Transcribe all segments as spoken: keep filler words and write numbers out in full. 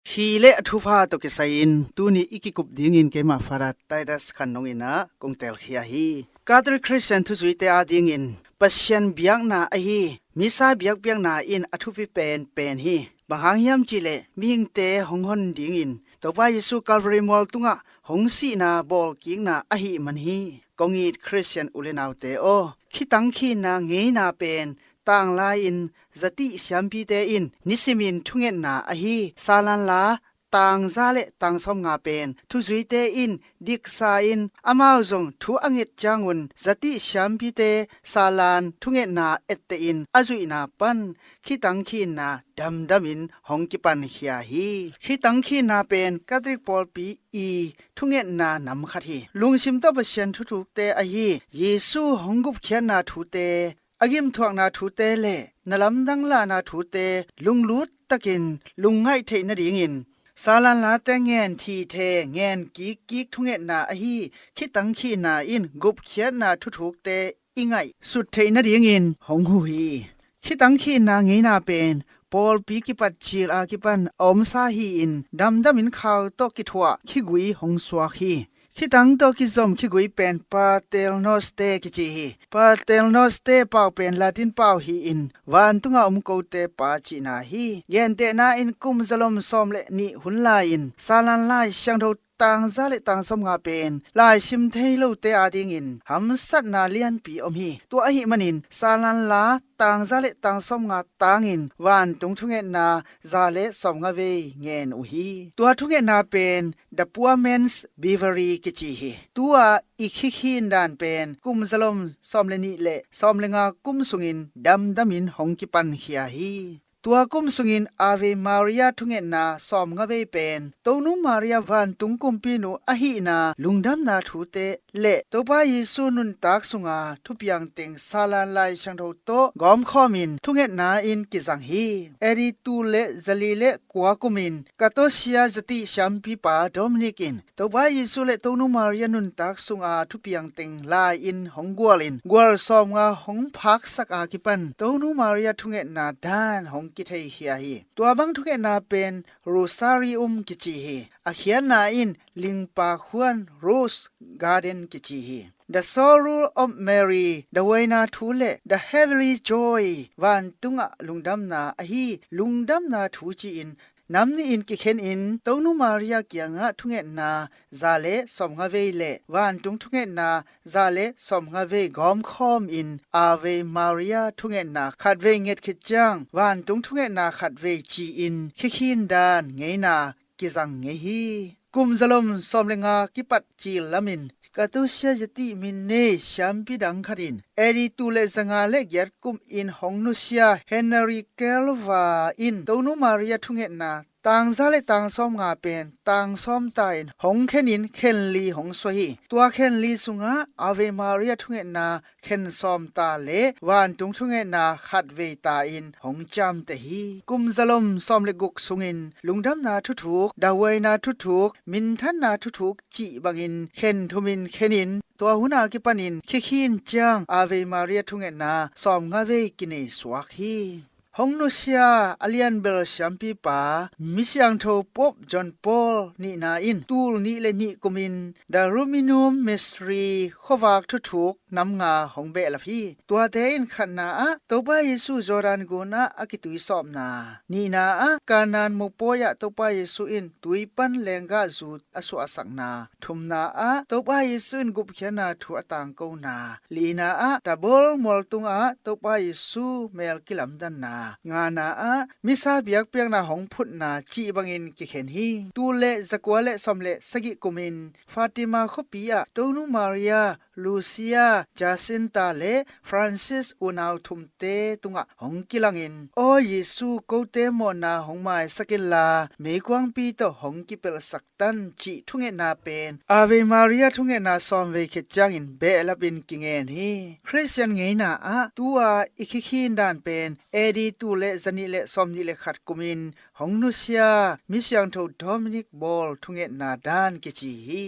Hi le a thupha tawh kisai-in tuni i kikup dingin keimah Father Titus Khan Nong in ah kong telkhia hi. Catholic Christian thuzuite adingin Pasian biakna ahi Missa biakpiakna in a thupi penpen hi. Bang hang hiam cihleh mihingte hong hon dingin Topa Jesu Calvary mual tungah hong sihna bawlkikna ahih man hi. Kong it Christian u le naute aw, khitang khinna ngeina pen tanglai-in zatih siampite in nisimin thungetna ahi Salan la tangza le tangsawm nga pen thuzuite in diksa-in amau zong thu a nget ciangun zatih siampite Salan thungetna ettehin a zuihna pan khitang khinna damdamin hong kipankhia hi. Khitang khinna pen Catholic pawlpi i thungetna nam khat hi. Lungsim tawh Pasian thuthukte ahi Jesu hong gupkhiatna thute, a gimthuakna thute le na lamdang lahna thute lunglut takin lungngaih theih nadingin Salan late ngen thithe ngen kikkik thungetna ahi khitang khinna in gupkhiatna thuthukte i ngaihsut theih nadingin hong huh hi. Khitang khinna ngeina pen pawlpi kipat cil a kipan a omsa hi-in damdamin khau tawh kithuah khigui hong suak hi. Khitang tawh kizom khigui pen Paternoster kici hi. Paternoster pau pen Latin pau hi-in vantunga om kote pa cihna hi. Gentehna in kum zalom sawm le nih hun lai-in Salan Lai Siangtho tangza le tangsawm nga pen laisim thei lote adingin hamsatna lianpi om hi. Tua ahih manin Salan la tangza le tangsawm nga tangin vantung thungetna za le sawm nga vei ngen uh hi. Tua thungetna pen The Poor Man's Breviary kici hi. Tua i khikhin dan pen kum zalom sawm le nih le sawm le nga kum sungin damdamin hong kipankhia hi. Tua kum sungin Ave Maria thungetna sawm nga vei pen Tonu Maria vantung kumpinu ahihna lungdamna thute le Topa Jesu nuntak sunga thupiang teng Salan Lai Siangtho tawh gawmkhawmin thungetna in kizang hi. A D tul le zali le kua kumin Katosia zatih siampipa Dominic in Topa Jesu le Tonu Maria nuntak sunga thupiang teng lai-in hong gualin gual sawm nga hong phaksak a kipan Tonu Maria thungetna dan hong kitheikhia hi. Tua bang thungetna pen Rosarium kici hi. A khiatna in lingpa khuan Rose Garden kici hi. The Sorrow of Mary, The Huaina Thu le The Heavenly Joy, vantungah lungdamna ahi lungdamna thu ci-in nam nih in kikhenin Tonu Maria kiangah thungetna za le sawm nga vei le vantung thungetna za le sawm nga vei gawmkhawmin Ave Maria thungetna khat vei nget khit ciang vantung thungetna khat vei ci-in khikhin dan ngeina kizang ngei hi. Kum zalom sawm le nga kipat cil lamin Katosia zatih min nei siampi dang khatin A D tul le zanga le giat kumin hong nusia Henry Kelva in Tonu Maria thungetna tangza le tangsawm nga pen tangsawm ta-in hong khenin khenli hong suah hi. Tua khenli sungah Ave Maria thungetna khen sawm ta le vantung thungetna khat vei ta-in hong ciamteh hi. Kum zalom sawm le guk sungin lungdamna thuthuk, dahuaina thuthuk, minthanna thuthuk cih bangin khen thumin khenin tua hun a kipanin khikhin ciang Ave Maria thungetna sawm nga vei kinei suak hi. Hong nusia a lianbel siampipa misiangtho Pope John Paul nihna in tul nih le nih kumin The Ruminum Mystery khuavak thuthuk nam nga hong behlap hi. Tuate in khatna ah Topa Jesu Jordan gun ah a kituisawpna, nihna ah Kanaan mopawi ah Topa Jesu in tui pan lenggah zu a suahsakna, thumna ah Topa Jesu in gupkhiatna thu a tangkona, lina ah Tabor mualtung ah Topa Jesu mel kilamdanna, ngana ah Missa biakpiakna hong phutna cih bangin kikhen hi. Tul le zakua le sawm le sagih kumin Fatima khuapi ah Tonu Maria, Lucia, Jacinta le Francis unau thumte tungah hong kilangin, Aw Jesu, kote mawhna hong maisak inla meikuangpi tawh hong kipelhsak tan cih thungetna pen Ave Maria thungetna sawm vei khit ciangin behlapin kingen hi. Khristian ngeina ah tu-a i khikhin dan pen A D tul le zanih le sawmnih le khat kumin hong nusia misiangtho Dominic Paul thungetna dan kici hi.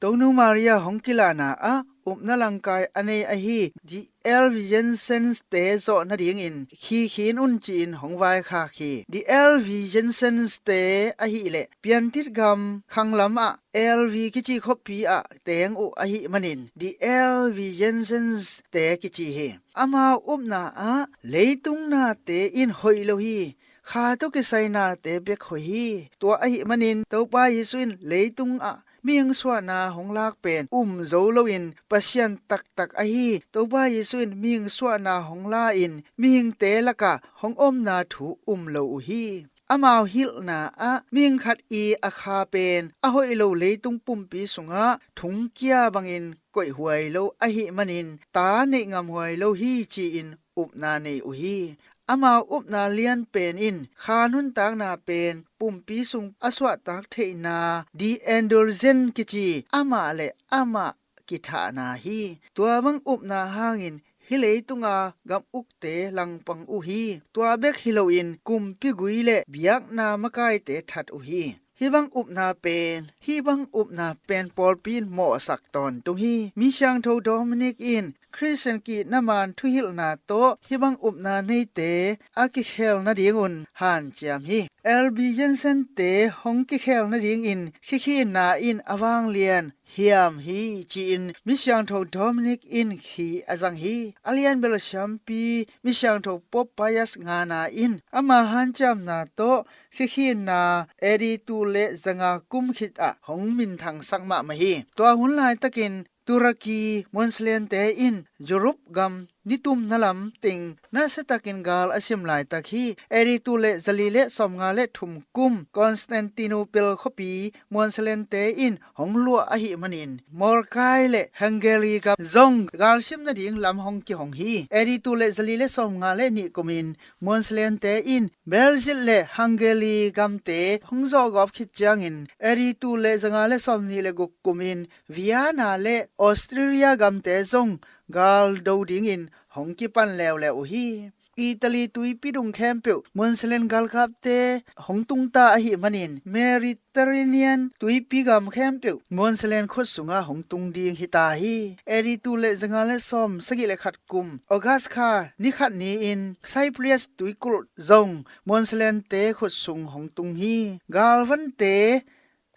Tonu Maria hong kilahna ah upna langkai a nei ahi The Albigensians te zawh nadingin khi khin un ci-in hong vaikhak hi. The Albigensians te ahih leh piantit gam khanglam ah Albi kici khuapi ah teng uh ahih manin The Albigensians te kici hi. Amau upna ah leitung nate in hoih lo hi. Kha tawh kisai nate bek hoih hi. Tua ahih manin Topa Jesu in leitung ah mihing suahna hong lak pen um zo loin Pasian taktak ahi Topa Jesu in mihing suahna hong la-in mihingte lakah hong omna thu um lo uh hi. Amau hilhna ah mihing khat i a kha pen a hoih lo leitung pumpi sungah thungkia bangin koihhuai lo ahih manin ta neih ngamhuai lo hi ci-in upna nei uh hi. Amau upna lian pen in kha nuntakna pen pumpi sung a suahtak theihna The Indulgent kici amah le amah kithahna hi. Tua bang upna hangin hih leitunga gam ukte langpang uh hi. Tua bek hi loin kumpi gui le biakna makaite that uh hi. Hih bang upna pen, hih bang upna pen pawlpi in mawhsak tawntung hi. Misiangtho Dominic in Khristian ki-itna man thuhilhna tawh hih bang upna neite a kikhel nadingun hanciam hi. Albigensian te hong kikhel nadingin khikhinna in a vanglian hiam hi ci-in Misiangtho Dominic in khi a zang hi. A lianbel siampi Misiangtho Pope Pius ngana in ama hanciamna tawh khikhinna A D tul le zanga kum khit ah hong minthangsak mahmah hi. Tua hun laitakin Turaki Munsalian te in Europe gam nitumna lam teng nasiatakin gal a sim laitak hi. A D tul le zali le sawmnga le thum kum Constantinople khuapi Munsalian te in hong luah ahih manin Morkai le Hungary gam zong galsim nading lam hong kihong hi. A D tul le zali le sawmnga le nih kumin Munsalian te in Belgium le Hungary gamte hong zawhgawp khit ciangin A D tul le zanga le sawmnih le guk kumin Vienna le Austria gamte zong galdo dingin hong kipan leuleu uh hi. Italy tuipi dung khempeuh Munsalian galkapte hong tungta ahih manin Mediterranean tuipi gam khempeuh Munsalian khut sungah hong tung ding hita hi. A D tul le zanga le sawm sagih le khat kum August kha ni khat ni-in Cyprus tuikulh zong Munsalian te khut sung hong tung hi. Galvante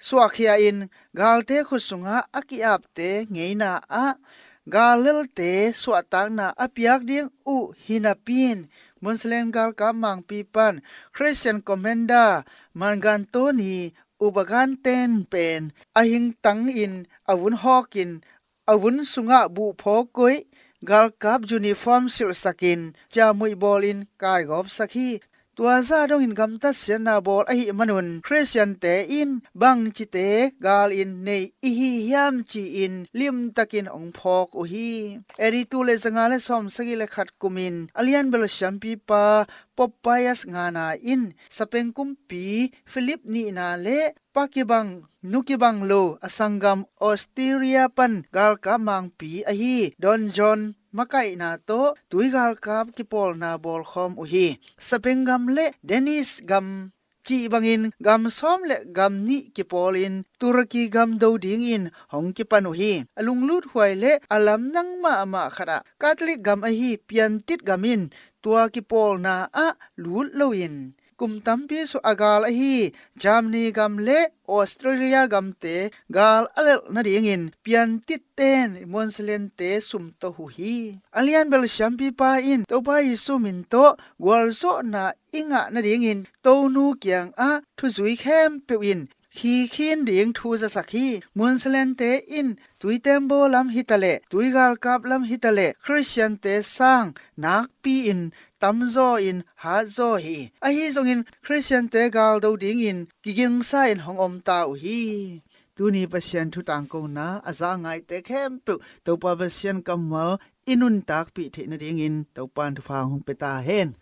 suahkhia in galte khut sungah a ki-apte ngeina ah gallelte suahtakna a piak ding uh hi napi-in Munsalian galkap mangpi pan Christian commander Margantoni Ubaganten pen a hingtang in a vun hawkin a vun sungah buhphaw koih galkap uniform silhsakin ciahmuih bawlin kaigawpsak hi. Tua zah dongin gamtat siatna bawl ahih manun Khristiante in bangcite galin nei ihi hiam ci-in limtakin hong phawk uh hi. A D tul le zanga le sawm sagih le khat kumin a lianbel siampipa Pope Pius ngana in Spain kumpi Philip nihna le pa kibang nu kibang lo a sanggam Austria pan galkap mangpi ahi Don John makaihna tawh tui galkap kipawlna bawlkhawm uh hi. Spain gam le Danish gam cih bangin gam sawm le gam nih kipawlin Turkey gam do dingin hong kipan uh hi. A lunglut huai le a lamdang mahmah khatah Catholic gam ahi piantit gam in tua kipawlna ah lut loin kum tampi sung a gal ahi Germany gam le Australia gamte gal a lelh nadingin piantit ten Munsalian te sumtoh uh hi. A lianbel siampipa in Topa Jesu min tawh gualzawhna i ngah nadingin Tonu kiangah thuzui khempeuh in khi khin ding thu zasak hi. Munsalian te in tui tembaw lam hitaleh, tui galkap lam hitaleh Khristiante sang nakpi-in tamzaw in hatzaw hi. Ahi zongin Khristiante galdo dingin kigingsa in hong omta uh hi. Tuni Pasian thu tangkona a za ngaite khempeuh Topa Pasian kammal i nuntakpih theih nadingin Topa in thupha hong pia ta hen.